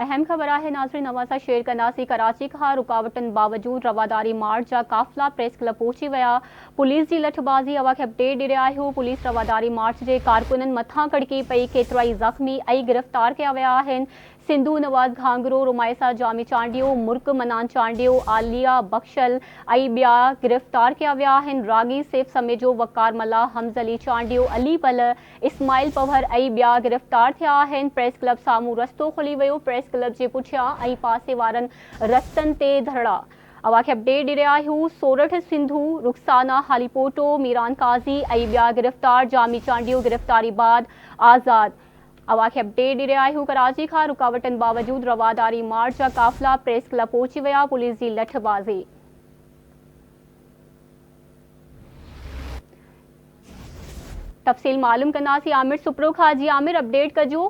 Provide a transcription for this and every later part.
اهم خبر آهي ناظرين اوهان سان شيئر ڪنداسين ڪراچي کان رڪاوٽن باوجود رواداري مارچ جا قافلا پريس ڪلب پهچي ويا پوليس جي لٺبازي اوهان کي اپڊيٽ ڏئي رهيا آهيون پوليس رواداري مارچ جي ڪارڪنن مٿان ڪڙڪي پئي ڪيترائي زخمي ۽ گرفتار ڪيا ويا آهن سنڌو نواز گهانگهرو، رمائسه جامي چانڊيو، مرڪ منان چانڊيو، عاليه بخشل ۽ ٻيا گرفتار ڪيا ويا آهن، راڳي سيف سميجو، وقار ملاح، حمز علي چانڊيو، علي پلهه، اسماعيل پنهور ۽ ٻيا گرفتار ٿيا آهن، پريس ڪلب سامهون رستو کلي ويو، پريس ڪلب جي پٺيان ۽ پاسي وارن رستن تي ڌرڻا. اوهان کي اپڊيٽ ڏئي رهيا آهيون، سورٺ سنڌو، رخسانه هاليپوٽو، ميران قاضي ۽ ٻيا گرفتار، جامي چانڊيو گرفتاري بعد آزاد. اوهان کي اپڊيٽ ڏئي رهيا آهيون ڪراچي کان رڪاوٽن باوجود رواداري مارچ جا قافلا پريس ڪلب پهچي ويا پوليس جي لٺ بازي. تفصيل معلوم ڪنداسين عامر سپرو کان جي عامر اپڊيٽ ڪجو.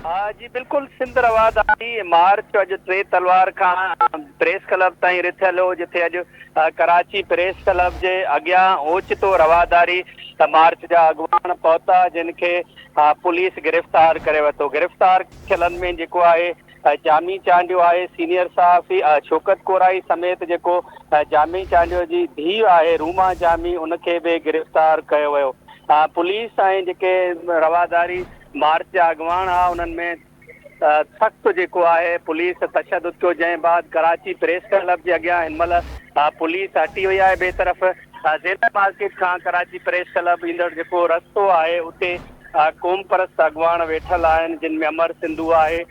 ها جي بلڪل سنڌ رواداري مارچ اڄ ٽي تلوار کان پريس ڪلب تائين رٿيل هو جتي اڄ ڪراچي پريس ڪلب جي اڳيان اوچتو رواداري مارچ جا اڳواڻ پهتا جن کي پوليس گرفتار ڪري ورتو گرفتار ٿيلن ۾ جيڪو آهي جامي چانڊيو آهي سينيئر صحافي شوڪت ڪورائي سميت جيڪو جامي چانڊيو جي ڌيء آهي روما جامي ان کي به گرفتار ڪيو ويو پوليس ۽ جيڪي رواداري مارچ جا اڳواڻ ها انهن ۾ سخت جيڪو آهي پوليس تشدد ڪيو جنهن بعد ڪراچي پريس ڪلب جي اڳيان هن مهل پوليس هٽي وئي آهي ٻئي طرف زينب مارڪيٽ کان ڪراچي پريس ڪلب ايندڙ جيڪو رستو آهي اتي قومپرست اڳواڻ ويٺل آهن جن ۾ امر سنڌو آهي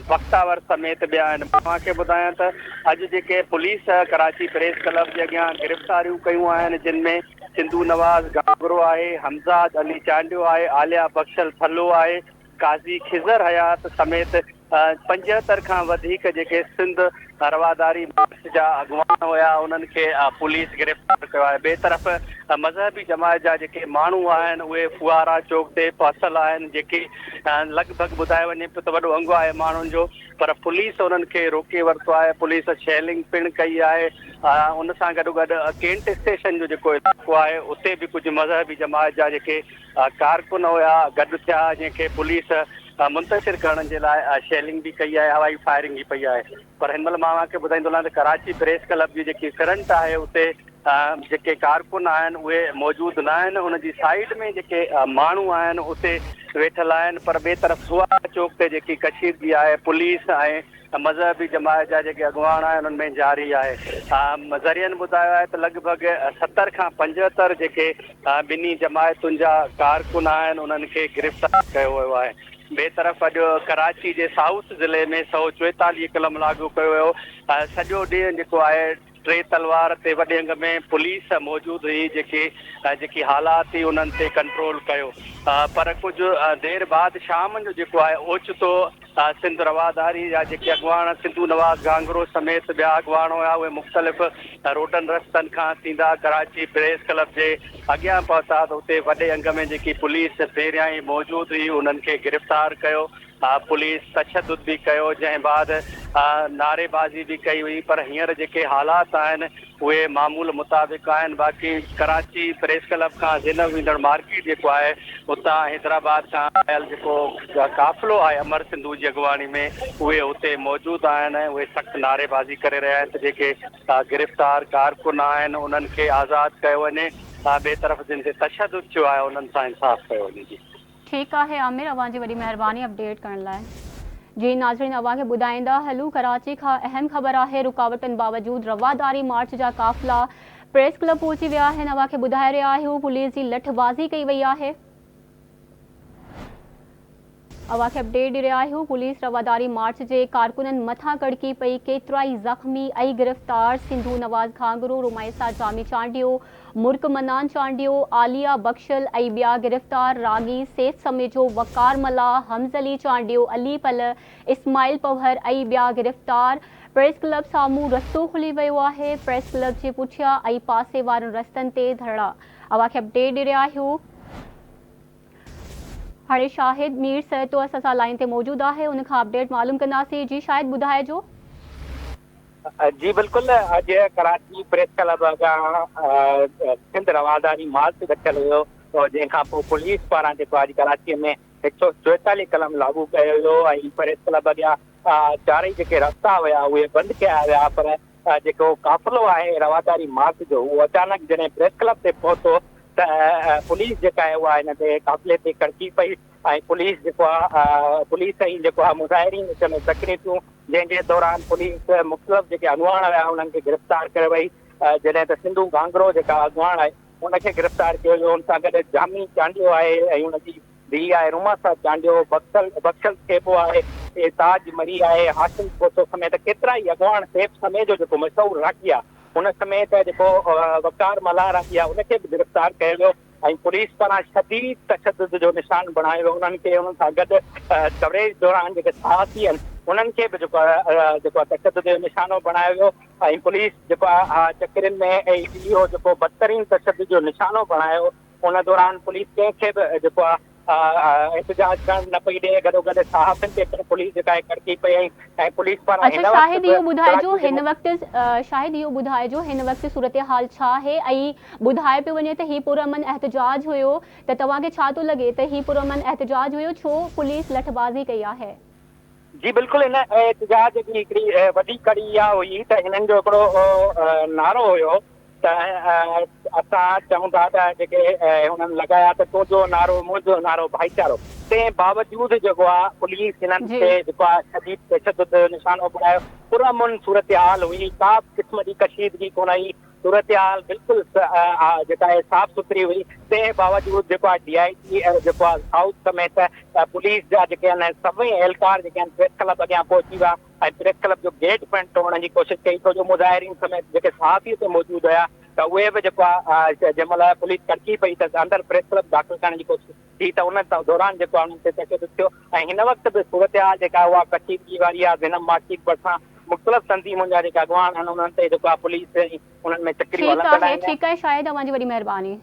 بختاور سميت ٻيا آهن مان اوهان کي ٻڌايان ته اڄ جيڪي پوليس ڪراچي پريس ڪلب جي اڳيان گرفتاريون ڪيون آهن جن ۾ سنڌو نواز گانگرو آهي حمزاد علي چانڊيو آهي عاليا بخشل ٿلهو آهي قاضي خضر حيات سميت 75 کان وڌيڪ جيڪي سنڌ رواداري مارچ جا اڳواڻ هيا انهن کي پوليس گرفتار ڪيو آهي ٻئي طرف مذهبي جماعت جا جيڪي ماڻهو آهن اهي ڦوهارا چوڪ تي پهتل آهن جيڪي لڳ ڀڳ ٻڌايو وڃي پيو ته وڏو انگ آهي ماڻهن جو پر پوليس انهن کي روڪي ورتو آهي پوليس شيلنگ پڻ ڪئي آهي ان سان گڏوگڏ ڪينٽ اسٽيشن جو جيڪو علائقو آهي اتي به ڪجهه مذهبي جماعت جا جيڪي ڪارڪن هيا گڏ ٿيا جنهن کي پوليس منتشر ڪرڻ جي لاء شيلنگ به ڪئي آهي هوائي فائرنگ به پئي آهي پر هن مهل مان اوهان کي ٻڌائيندو هلان ته ڪراچي پريس ڪلب جي جيڪي فرنٽ آهي اتي جيڪي ڪارڪن آهن اهي موجود نه آهن ان جي سائيڊ ۾ جيڪي ماڻهو آهن اتي ويٺل آهن پر ٻئي طرف سها چوڪ تي جيڪي ڪشيدگي آهي پوليس ۽ مذهبي جماعت جا جيڪي اڳواڻ آهن انهن ۾ جاري آهي. ذريعن ٻڌايو آهي ته لڳ ڀڳ 70 کان 75 جيڪي ٻنهي جماعتن جا ڪارڪن آهن انهن کي گرفتار ڪيو ويو آهي. ٻئي طرف اڄ ڪراچي جي سائوٿ ضلعي ۾ 144 قلم لاڳو ڪيو ويو. سڄو ڏينهن جيڪو آهي ٽي تلوار تي وڏي انگ ۾ پوليس موجود هئي جيڪي جيڪي حالات ٿي انهن تي ڪنٽرول ڪيو پر ڪجهه دير بعد شام جو جيڪو آهي اوچتو سنڌ رواداري جا جيڪي اڳواڻ سنڌو نواز گهانگهرو سميت ٻيا اڳواڻ هيا اهي مختلف روڊن رستن کان ٿيندا ڪراچي پريس ڪلب جي اڳيان پهتا ته اتي وڏي انگ ۾ جيڪي پوليس پهريان ئي موجود هئي انهن کي گرفتار ڪيو پوليس تشدد به ڪيو جنهن بعد نعريبازي به ڪئي وئي پر هينئر جيڪي حالات آهن اهي معمول مطابق آهن باقي ڪراچي پريس ڪلب کان زينب ويندڙ مارڪيٽ جيڪو آهي اتان حيدرآباد کان آيل جيڪو قافلو آهي امر سنڌو جي اڳواڻي ۾ اهي اتي موجود آهن ۽ اهي سخت نعريبازي ڪري رهيا آهن ته جيڪي گرفتار ڪارڪن آهن انهن کي آزاد ڪيو وڃي ٻئي طرف جن تي تشدد ٿيو آهي انهن سان انصاف ڪيو وڃي جي. ٺيڪ آهي عامر اوهان جي وڏي مهرباني اپڊيٽ ڪرڻ لاء. جي ناظرين اوهان کي ٻڌائيندا هلون ڪراچي کان اهم خبر آهي رڪاوٽن باوجود رواداري مارچ جا قافلا پريس ڪلب پهچي ويا آهن اوهان کي ٻڌائي رهيا آهيون پوليس جي لٺ بازي ڪئي وئي آهي. اوهان کي اپڊيٽ ڏئي رهيا آهيون پوليس رواداري مارچ جي ڪارڪنن مٿان ڪڙڪي پئي ڪيترائي زخمي ۽ گرفتار سنڌو نواز گهانگهرو رميسا جامي چانڊيو مرڪ منان چانڊيو، عاليه بخشل ۽ ٻيا گرفتار، راڳي سيف سميجو، وقار ملاح، حمز علي چانڊيو، علي پلهه، اسماعيل پنهور ۽ ٻيا گرفتار، پريس ڪلب سامهون رستو کلي ويو آهي، پريس ڪلب جي پٺيان ۽ پاسي وارن رستن تي ڌرڻا، اوهان کي اپڊيٽ ڏئي رهيا آهيون. هاڻي شاهد مير سهتو اسان سان لائين تي موجود آهي ان کان اپڊيٽ معلوم ڪنداسين جي شاهد ٻڌائجو. جي بلڪل اڄ ڪراچي پريس ڪلب اڳيان سنڌ رواداري مارچ رکيل هيو جنهن کان پوء پوليس پاران جيڪو اڄ ڪراچي ۾ 144 قلم لاڳو ڪيو ويو ۽ پريس ڪلب اڳيان چارئي جيڪي رستا هيا اهي بند ڪيا ويا پر جيڪو قافلو آهي رواداري مارچ جو اهو اچانڪ جڏهن پريس ڪلب تي پهتو ته پوليس جيڪا آهي اها هن تي قافلي تي ڪڙڪي پئي ۽ پوليس جيڪو آهي پوليس ۽ جيڪو آهي مظاهرين وچ ۾ تڪڙيون ٿيون جنهن جي دوران پوليس مختلف جيڪي اڳواڻ هيا انهن کي گرفتار ڪري وئي جڏهن ته سنڌو گهانگرو جيڪا اڳواڻ آهي ان کي گرفتار ڪيو ويو ان سان گڏ جامي چانڊيو آهي ۽ ان جي ڌيء آهي روماسا چانڊيو، بخشل بخشل ٿيٻو آهي، تاج مري آهي، هاشم کوسو سميت ڪيترائي اڳواڻ سيف سميجو جيڪو مشهور راڳي آهي ان سميت جيڪو وقار ملاح راڳي آهي ان کي به گرفتار ڪيو ويو ۽ پوليس پاران شديد تشدد جو نشان بڻايو ويو انهن کي انهن سان گڏ ڪوريج دوران جيڪي صحافي آهن انهن کي به جيڪو جيڪو تشدد جو نشانو بڻايو ويو ۽ پوليس جيڪو آهي چڪرين ۾ اهو جيڪو بدترين تشدد جو نشانو بڻايو ان دوران پوليس ڪنهن کي به جيڪو آهي احتجاج ڪرڻ نه پئي ڏئي گڏوگڏ صحافين تي پڻ پوليس جيڪا آهي ڪڙڪي پئي ۽ پوليس پاران اڇا هن وقت شاهد به اهو ٻڌائجو ڪراچي جي هن وقت شاهد اهو ٻڌائجو هن وقت صورتحال ڇا آهي ۽ ٻڌايو پيو وڃي ته هي پرامن احتجاج هيو ته توهان کي ڇا ٿو لڳي ته هي پرامن احتجاج هيو ڇو پوليس لٺبازي ڪئي آهي. جي بلڪل هن احتجاج جي هڪڙي وڏي ڪڙي اها هئي ته هنن جو هڪڙو نعرو هيو ته اسان چئون ٿا ته جيڪي هنن لڳايا ته تنهنجو نعرو منهنجو نعرو ڀائيچارو تنهن باوجود جيڪو آهي پوليس هنن کي جيڪو آهي شديد تشدد جو نشانو بڻايو پرامن صورتحال هئي ڪا به قسم جي ڪشيدگي ڪونه هئي صورتحال بلڪل جيڪا آهي صاف سٿري هئي تنهن باوجود جيڪو آهي ڊي I جي جيڪو آهي سائوٿ سميت پوليس جا جيڪي آهن سڀئي اهلڪار جيڪي آهن پريس ڪلب اڳيان پهچي ويا ۽ پريس ڪلب جو گيٽ پڻ ٽوڙڻ جي ڪوشش ڪئي ڇو جو مظاهرين سميت جيڪي صحافي اتي موجود هيا ته اهي به جيڪو آهي جنهن مهل پوليس ڪڙڪي پئي ته اندر پريس ڪلب داخل ڪرڻ جي ڪوشش ٿي ته ان دوران جيڪو آهي انهن تي تشدد ٿيو ۽ هن وقت به صورتحال جيڪا اها ڪشيدگي واري آهي زينب مارڪيٽ ڀرسان مختلف تنظيمن جا جيڪا اڳواڻ آهن انهن تي جيڪو آهي پوليس ۽ انهن ۾ چڪريون ٺيڪ هلندڙ آهي آهن. ٺيڪ آهي شاهد اوهان جي وڏي مهرباني.